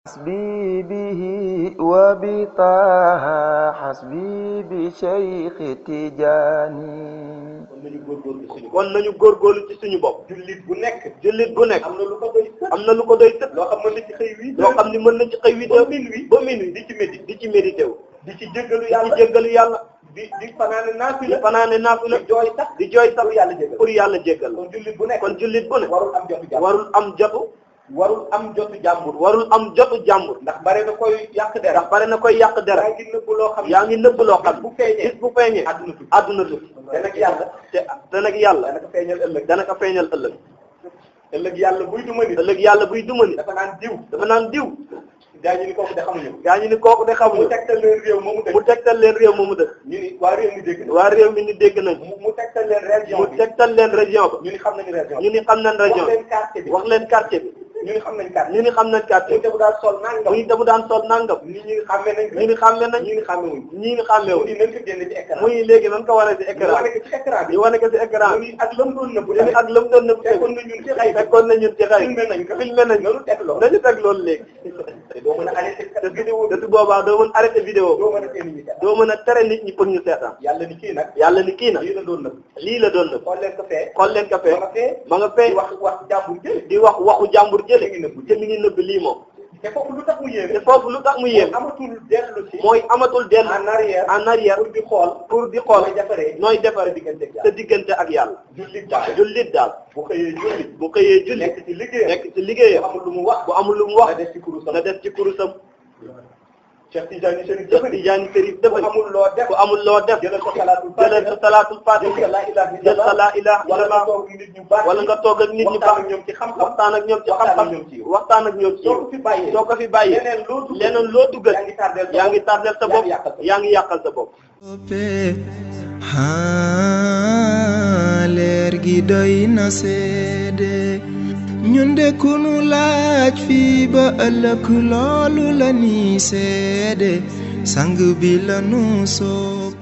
حسبي به وبطه حسبي بشيخ تجاني. kon nañu góorgóorlu ci suñu bopp. jullit bu nekk. am na lu ko doy sët. loo xam ni mën na ci xëy 8 heures. ba minuit di ci médité wu. di ci jéggalu yàlla. di fanaane naafila. di jooy sax pour yàlla jéggal. kon jullit bu nekk. warul am jotu jàmbur. ndax bare na koy yàq dara. yaa ngi nëbb loo xam. bis bu feeñee. àdduna tukki. te nag yàlla. dana ko feeñal ëllëg. ëllëg yàlla buy duma ni. dafa naan diw. gaa ñu ni kooku de xamuñu. mu tegtal leen réew moomu dëkk. ñu ni waa réew mi ni dégg nañ. mu tegtal leen région ba. ñu ni xam nañ région. wax leen quartier bi. ñu ni xam nañ quartier. mu damu daan sol nangam. ñu ni xàmme nañ. ñii ni xàmmewuñ. muy léegi nan ko wane ci écran. ñu wane ko ci écran. ñu ni ak lam doon nëbb. fekkoon na ñun ci xëy. filmé nañ. dañu teg loolu léegi. doo mën a arrêté te su boobaa doo mën a arrêté vidéo. doo mën a tere nit ñi pour ñu seetaan. yàlla ni kii nag. lii la doon nëbb. xool leen ko fee. ma nga fee. di wax waxu jàmbur jële. te mi ngi nëbb lii moom. te foofu lu tax mu yéeme. mooy amatul dellu. en arrière. pour di xool. nooy defaree sa diggante ak yàlla. jullit daal. bu xëyee julli. nekk ci liggéeyam. bu amul lu mu wax. na def ci kurusam. Cheikh Tidiane Chérif dafa ku amul loo def. jëlal sa salaatul faatiha. jël sa laa ilaaha illallaah. wala nga toog ak nit ñu baax. waxtaan ak ñoom ci xam-xam. waxtaan ak ñoom ci soo ko fi bàyyee. leneen loo duggal. yaa ngi tardel sa bopp. yaa ngi yàqal sa bopp. leer gi doy na seede. ñun de ku nu laaj fii ba ëllëg loolu la ni seede sang bi la nu sopp